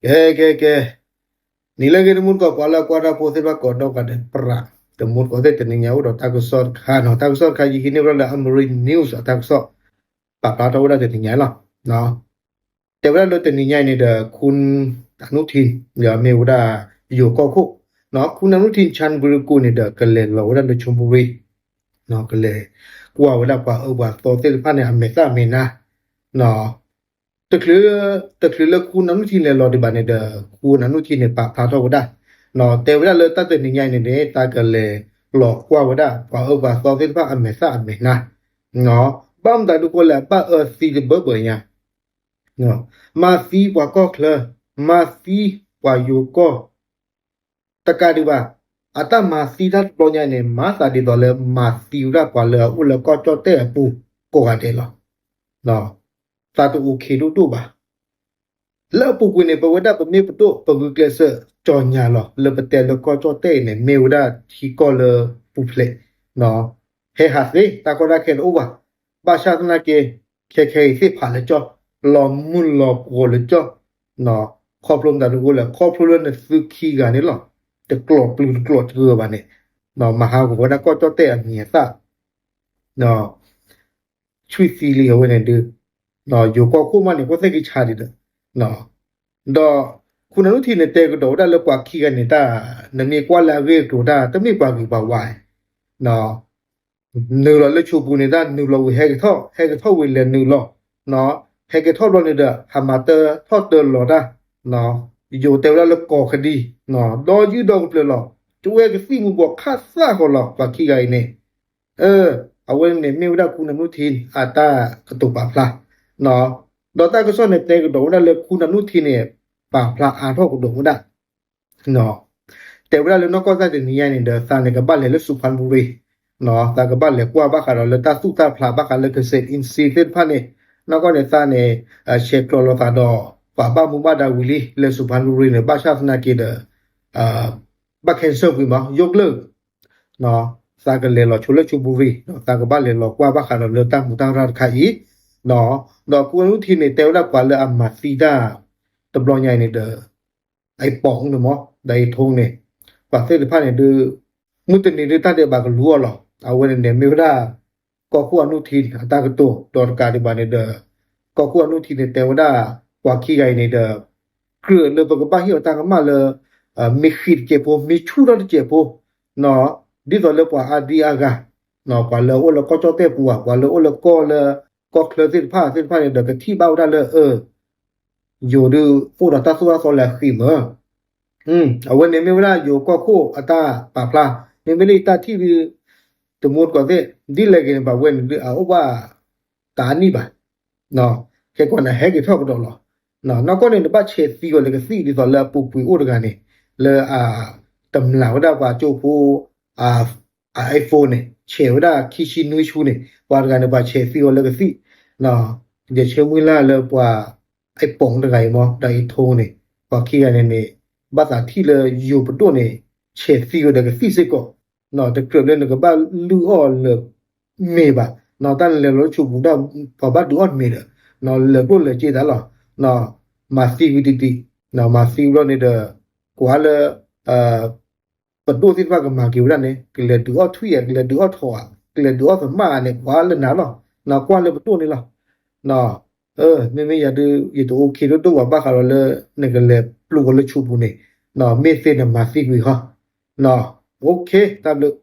ကဲ ကဲ ကဲ, နံၤလၢအဂ့ၤ တမူတကိး ပှၤလၢအကွၢ်တၢ်ဖိသ့ၣ်တဖၣ်ကိးဒီးဂၤဒဲး ပြး တမူတကိးသ့ၣ် တနံၤညါအိၣ်ဒီးတၢ်ကစီၣ်တခါနီၤ, တၢ်ကစီၣ်တခါ ယဟံးန့ၢ်ဝဲဒၣ်လၢ Amarin News အတၢ်ကစီၣ် ပာ်ဖျါထီၣ်ဝဲဒၣ်တနံၤညါလီၤ. တဲဝဲဒၣ်လၢတနံၤညါအံၤန့ၣ်ဒီး ခူ အနုထံၣ် မ့ၢ်ဝဲဒၣ် ယိၤကီၢ်ခိၣ် ခူ အနုထံၣ် ခၠၣ်ပရံကိၣ်န့ၣ်ဒီး ကလဲၤလီၤဝဲဒၣ်လၢ ခၠၣ်ပရံ ကလဲၤကွၢ်ဝဲဒၣ်ပှၤအၢပှၤသီသ့ၣ်တဖၣ်န့ၣ် အမဲာ်သၣ်အမဲာ်နါ တချုး တချုးလၢခူ အနုထံၣ်လဲၤလီၤဒံးဘၣ်န့ၣ်ဒီး ခူ အနုထံၣ်န့ၣ် ပာ်ဖျါထီၣ်ဝဲဒၣ် တဲဝဲဒၣ်လၢတၢ်တနံၤညါအံၤန့ၣ်န့ၣ် သးကလဲၤလီၤကွၢ်ဝဲဒၣ် ပှၤအၢပှၤသီသ့ၣ်တဖၣ်အမဲာ်သၣ်အမဲာ်နါ ဘၣ်မတၤဒုးဃိလဲၣ် အဘၣ်အၢသံတဘၢဘၢညါ မၤသံပှၤကီၢ်ချၢ, မၤသံပှၤယိၤကီၢ် တကးဒံးဘၣ်, အတၢ်မၤသံတၢ်တဘျီညါန့ၣ် မၤသးဒ်သိးလၢမၤသံဝဲဒၣ်ပှၤလၢအအိၣ်လၢကီၢ်ကၠီၣ်တဲၣ်အပူၤကိးဂၤဒဲးလီၤ. သးတအိၣ်ခ့ဒိၣ်ဒိၣ်ဘၣ်. လၢအပူၤကွံာ်န့ၣ် ပဝဲဒၣ်ပမ့ၢ်ပဒိၣ်ပဂုာ်ကျဲးစၢး ကၠီၣ်ညါလီၤ လၢပတဲလၢကီၢ်ကၠီၣ်တဲၣ်အံၤန့ၣ် မ့ၢ်ဝဲဒၣ်ထံကီၢ်လၢပူၤဖျဲး ဟဲဟးသ့ တၢ်ကီတၢ်ခဲတအိၣ်ဘၣ်. ဘၣ်ဆၣ်သနာ်က့ ခဲခဲအံၤသ့ၣ်ဖးလၢကၠီၣ်, လီၤမုၢ်လီၤပှီၤလၢကၠီၣ်, ခီဖျိမတၤဒုးဃိလဲၣ် ခီဖျိလၢနသုခံဂၤန့ၣ်လီၤ. တကျိးပျုၤတကျိးတဂၢၢ်ဘၣ်န့ၣ် မၤဟးဂီၤဝဲဒၣ်ကီၢ်ကၠီၣ်တဲၣ်အမံၤအသၣ် ဆူၣ်သံလံအဝဲန့ၣ်ဒုး ယိၤကီၢ်ခိၣ်မးန့ၣ် ကီၢ်သဲၣ်ကံဆါဒံးဒီး ဒီး ခူနၢ်နူၣ်ထံန့ၣ် တဲကဒီးဝဲဒၣ်လၢပှၤခံဂၤန့ၣ်တၢ် နမ့ၢ်ကွၢ်လၢအဂ့ၢ်အကျိၤတၢ် တမ့ၢ်ပှၤဂ့ၤပှၤဝါ နုာ်လီၤလၢဆိပူၤန့ၣ် တၢ်နုာ်လီၤဝံၤဟဲကထီၣ် ဟဲကထီၣ်ဝံၤလဲၤနုာ်လီၤ ဟဲကထီၣ်ဘျီန့ၣ်ဒီး ဟးမၤတၢ်ထီၣ်တၢ်လီၤတၢ် ယိၤတဲဝဲဒၣ်လၢကီၢ်ခဒံ ဒီးယုၢ်ဒီကပျၢၤလီၤ ကဝဲကသံၣ်မူၤဘှီးခးသၣ်ဃီလီၤ ပှၤခံဂၤအံၤန့ၣ် အဝဲန့ၣ်မ့ၢ်ဝဲဒၣ်ခူနၢ်နူၣ်ထံ အတၢ်ကတိၤပာ်ဖျါ ဒီးတၢ်ကစီၣ်န့ၣ် တဲကဒီးဝဲဒၣ်လၢခူနၢ်နူၣ်ထံန့ၣ် ပာ်ဖျါအါထီၣ်ကဒီးဝဲဒၣ် တဲဝဲဒၣ်လၢနီၢ်ကီၢ်သၣ်တနံၤညါန့ၣ်ဒီး သးန့ၣ်ကဘၣ်လဲၤလၢစူၤဖၣ်ဘူရံ သးကဘၣ်လဲၤကွၢ်ဘၣ်ဃးဒီးလၢတၢ်သူၣ်တၢ်ဖျးဘၣ်ဃးလၢကစဲးအ့ၣ်စံသ့ၣ်တဖၣ်န့ၣ် နီၢ်ကီၢ်န့ၣ်သးန့ၣ် ဆဲးကျိးလိာ်သးဒီး ပှၤဘၣ်မူဘၣ်ဒါဝံၤလံ လၢစူၤဖၣ်ဘူရံန့ၣ် ဘၣ်ဆၣ်သနာ်က့ဒီး ဘၣ် cancel ကွံာ်မး ယိၣ်ကျၢၢ် သးကလဲၤလီၤဆိလၢဆိပူၤရံ ဒီးသးကဘၣ်လဲၤလီၤကွၢ်ဘၣ်ဃးဒီးလၢတၢ်မူတၢ်ရၢ်တခါအံၤ ဒီးခူနၢ်နူၣ်ထံန့ၣ် တဲဝဲဒၣ်ပှၤလၢအမၤသံတၢ် တဘျီညါအံၤန့ၣ်ဒီး အပိာ်န့ၣ်မး ဒီးအထိန့ၣ် ပှၤသ့ၣ်တဖၣ်န့ၣ်ဒုး မုၢ်တနံၤဒုးတၢ်ဒဲးဘးကလူၤအီၤလီၤ အဝဲန့ၣ်န့ၣ်မ့ၢ်ဝဲဒၣ် ကီၢ်ခိၣ်အနူၢ်ထံအတၢ်ကတိၤ ဒီးတကးဒံးဘၣ်န့ၣ်ဒီး ကီၢ်ခိၣ်အနူၢ်ထံန့ၣ် တဲဝဲဒၣ် ပှၤခံဂၤအံၤန့ၣ်ဒီး ကြၢးလၢပကဘၣ်ဟ့ၣ်အီၤတၢ်ကမၣ်လၢ မ့ၢ်ဃံးတစဲးဖိ မ့ၢ်ဆူၣ်ထီၣ်တစဲးဖိ ဒ်သိးလၢပှၤအါဒံအါဂၤ ပှၤလၢအအိၣ်လၢကီၢ်ကၠီၣ်တဲၣ်ပူၤဧါ ပှၤလၢအအိၣ်လၢကီၢ်လၢ ကီၢ်ချၢသ့ၣ်တဖၣ်သ့ၣ်တဖၣ်န့ၣ်ဒီး ကထံၣ်ဘၣ်ဝဲဒၣ်လၢ အၢ ယိၤဒုးအိၣ်ဒီးတၢ်သိၣ်တၢ်သီလၢအဃံးမၢ် အဝဲန့ၣ်မ့ၢ်ဝဲဒၣ်ယိၤကီၢ်ခိၣ်အတၢ်ပာ်ဖျါ မ့မ့ၢ်လၢယတၢ်ထံၣ်ဒုး တမူတကိးသ့ၣ် ဒ်လဲၣ်ဂ့ၤန့ၣ် ပှၤဝဲန့ၣ်ဒုး အအိၣ်ဘၣ် တၢ်အနံၣ်ဘၣ် ခဲကိးန့ၣ် ဟဲက့ၤထီၣ်ကဒီးလီၤ နီၢ်ကီၢ်န့ၣ် နဘၣ်ဆဲးသံအီၤလၢကသံၣ် ဒ်သိးလၢအပူၤကွံာ်အိၣ်တဂၤန့ၣ် လၢအ တမျၢ်ဝဲဒၣ်ပှၤကၠိဖိ iPhone န့ၣ် ဆဲးဝဲဒၣ်ခံဆံနွံဆူန့ၣ် ပှၤတဂၤန့ၣ် ပှၤဆဲးသံအီၤလၢကသံၣ် ယဆၢမုၢ်လၢ်လၢပှၤ အပိာ်တဂၤအံၤမး ဒီးအထိန့ၣ် ပှၤခံဂၤန့ၣ်န့ၣ် ဘၣ်သးထံၣ်လၢယိၤပဒိၣ်န့ၣ် ဆဲးသံအီၤဒီးကသံၣ်စ့ၢ်ကီး တကြၢးလၢနကဘၣ်လုၢ်အီၣ်လၢ မ့ၢ်ဘၣ် တၢ်လဲၤလီၤလၢဆိပူၤဒၣ် ပှၤဘၣ်ဒုးအီၣ်မ့ၤဒီး လဲၤကျိၣ်လဲၤစ့တၢ်လီၤ မၤသံဝံၤတံၢ်တံၢ် မၤသံဝံၤလီၤန့ၣ်ဒီး ကွၢ်လၢ ပဒိၣ်သ့ၣ်တဖၣ်ကမၤက့ၤဝဲဒၣ်န့ၣ် ကလဲၤဒုးအီၣ်ထွံၣ်ဧါ ကလဲၤဒုးအီၣ်ထိးဧါ ကလဲၤဒုးအီၣ်သမၣ်ဧါန့ၣ် ကွၢ်လၢနၤလီၤ ကွၢ်လၢပဒိၣ်န့ၣ်လီၤ မ့မ့ၢ်ယၤဒုး ယတအိၣ်ခ့ဒိၣ်ဒိၣ်ဘၣ်ဘၣ်ဃးဒီးလၢ နကလဲၤပျိၢ်ဝဲလၢဆိပူၤန့ၣ် မ့ၢ်သ့နမၤသံကွံာ်ဟီ OK တၢ်ဘျုး